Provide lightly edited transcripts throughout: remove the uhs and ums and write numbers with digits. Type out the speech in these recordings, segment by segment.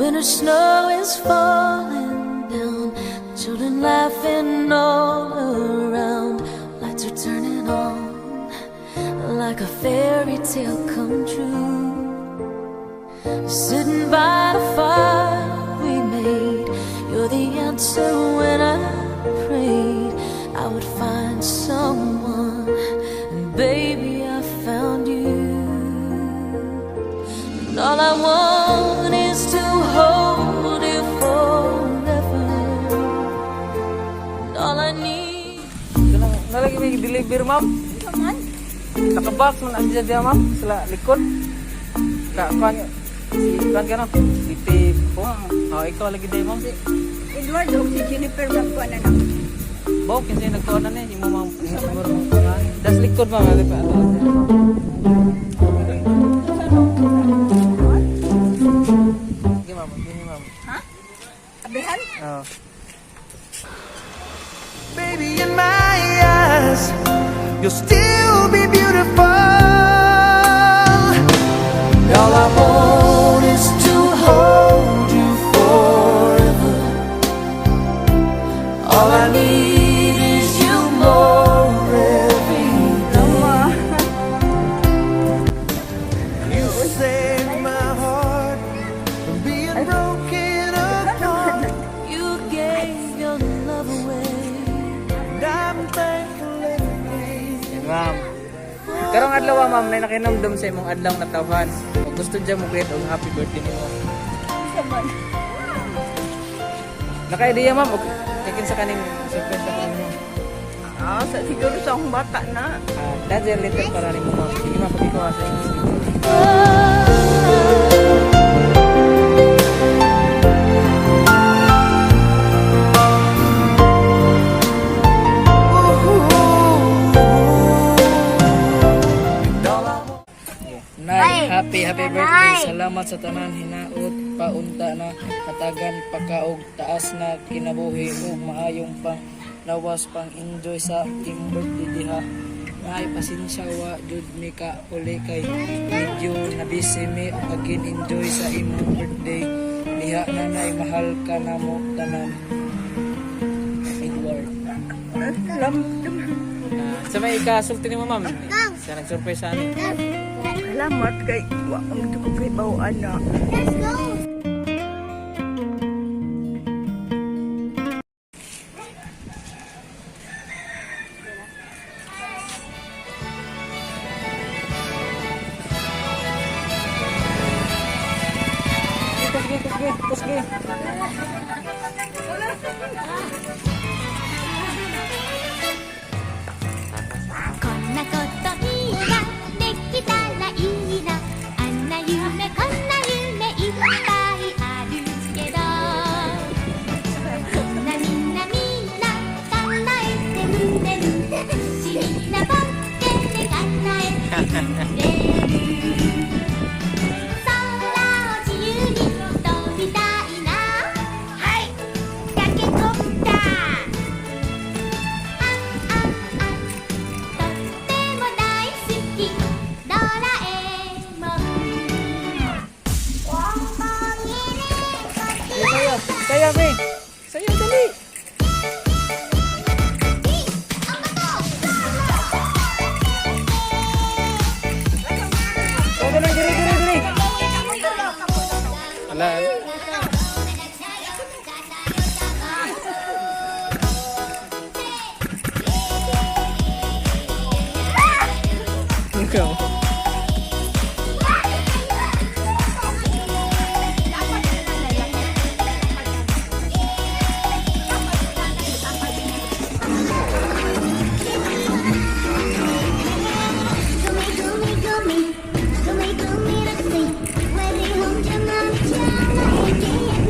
Winter snow is falling down, children laughing all around. Lights are turning on like a fairy tale come true. Sitting by the fire we made, you're the answer when I prayed I would find someone, and baby, I found you. And all I want is to hold you forever. And all I need. Kanang nalagi may deliver, ma'am. Man? Nakabox man na siya diya, ma'am, sa likod. Ka kuan si kuan ka no? BP po. Oh, ikaw lagi day, ma'am. Edward o si Jennifer magkuha na na. Baw kinsa nagkuha na ni imo, ma'am? Siguro mong kuha. Das likod, ma'am, ali pa ato. Sige, ma'am, sige, ma'am. Ha? Abihan? Oh. Baby, in my eyes, you'll still be beautiful. All I want is to hold you forever. All I need is you more every day. You saved my heart from being broken apart. You gave your love away. And I'm thankful every day. Yan, ma'am. Karong adlaw, ma'am, na nakinumdum sa imong adlaw natawhan. Kung gusto dyan mo greet og happy birthday nimo. Isa man. Naka-idea, ma'am, og kay kinsa kaning surprise sa kanimo? Ah, sa, siguro sa akong bata na. Ah, that's a letter para nimo, ma'am. Sige, ma'am, pagikuha sa inyo. Nay, happy happy birthday. Salamat sa tanan hinaot paunta na hatagan pakaog taas na kinabuhi ug maayong pang lawas pang enjoy sa imong birthday diha. Nay, pasensya wa jud mi ka uli kay medyo na busy mi again. Enjoy sa imong birthday diha, nanay. Mahal ka namo tanan. Edward. Salamat. Ah, sa may ikasulti nimo, ma'am. Sa nag-surprise sa ani. Salamat kay wa ang ko kay bawaan na. Sige, sige, sige, sige. こんなこといいな、できたらいいな、あんな夢こんな夢いっぱいあるけど、みんなみんなみんな叶えてくれる、不思議なポッケで叶えてくれる。空を自由に飛びたいな。はい、タケコプター。あああ、とっても大好きドラえもん。 Sayo, sayo, be. Sayo, dali. Oh, dali, dali, dali, dali. Ala. Ikaw. グミグミグミグミグミ楽しい。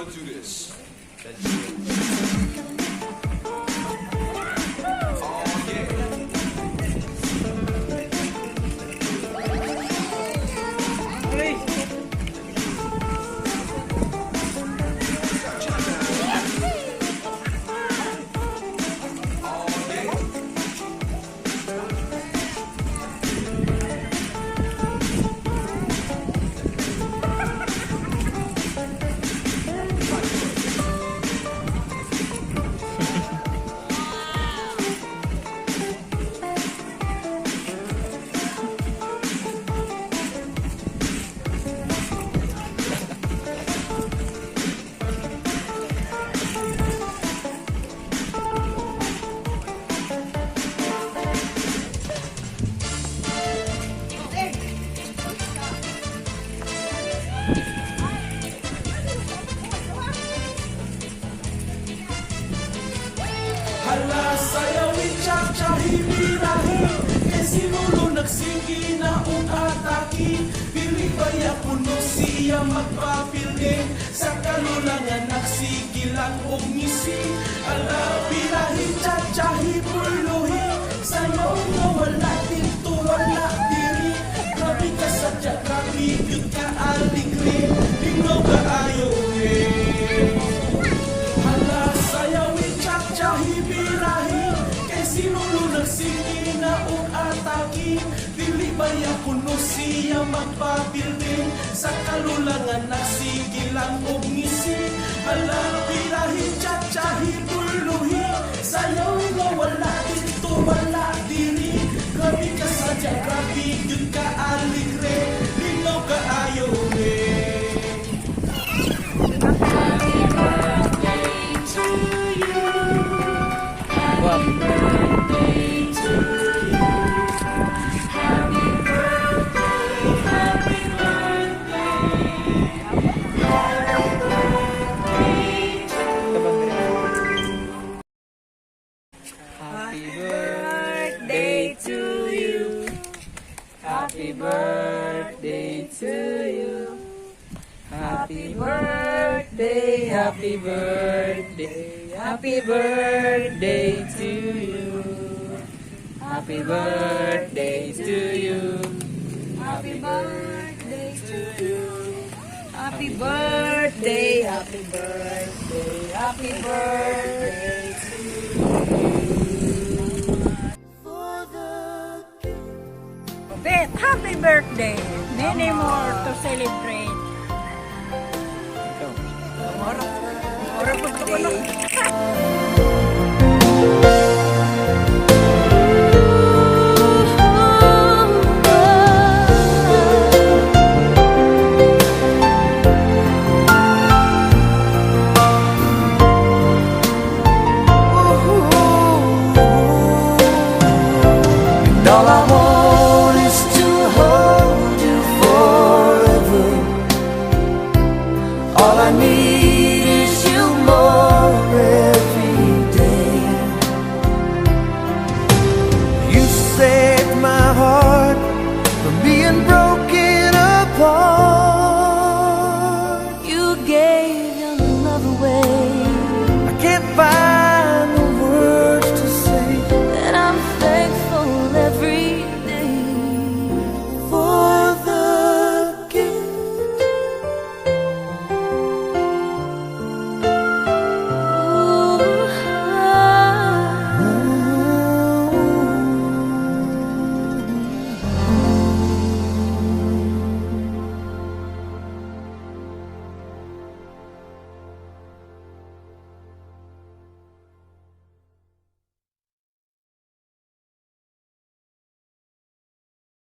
Let's do this. Oh yeah. Hala, sayawin, cha-cha, hibirahi. Kay sinulo nagsige na og atake. Dili baya kuno siya magpabilin? Sa kalulangan nagsige lang og ngisi. Hala, birahi, cha-cha, hibuluhi. Sayaw nga wala dito, wala diri. Grabe ka sadya, grabe gyud ka aligre. Lingnaw kaayo eh. Hala, sayawin, cha-cha, hibirahi. Kay sinulo nagsige na og atake. Dili baya kuno siya magpabilin? Sa kalulangan nagsige lang og ngisi. Hala, birahi, cha-cha, hibuluhi. Sayaw nga wala dito, wala diri. Grabe ka sadya, grabe gyud ka aligre. Lingnaw kaayo eh. Wow. Happy birthday to you. Happy birthday to you. Happy birthday, happy birthday, happy birthday to you. Happy birthday to you. Happy birthday to you. Happy birthday, happy birthday, happy birthday to you. For the Beth, happy birthday! Many more to celebrate. Ikaw. Mora, mora pag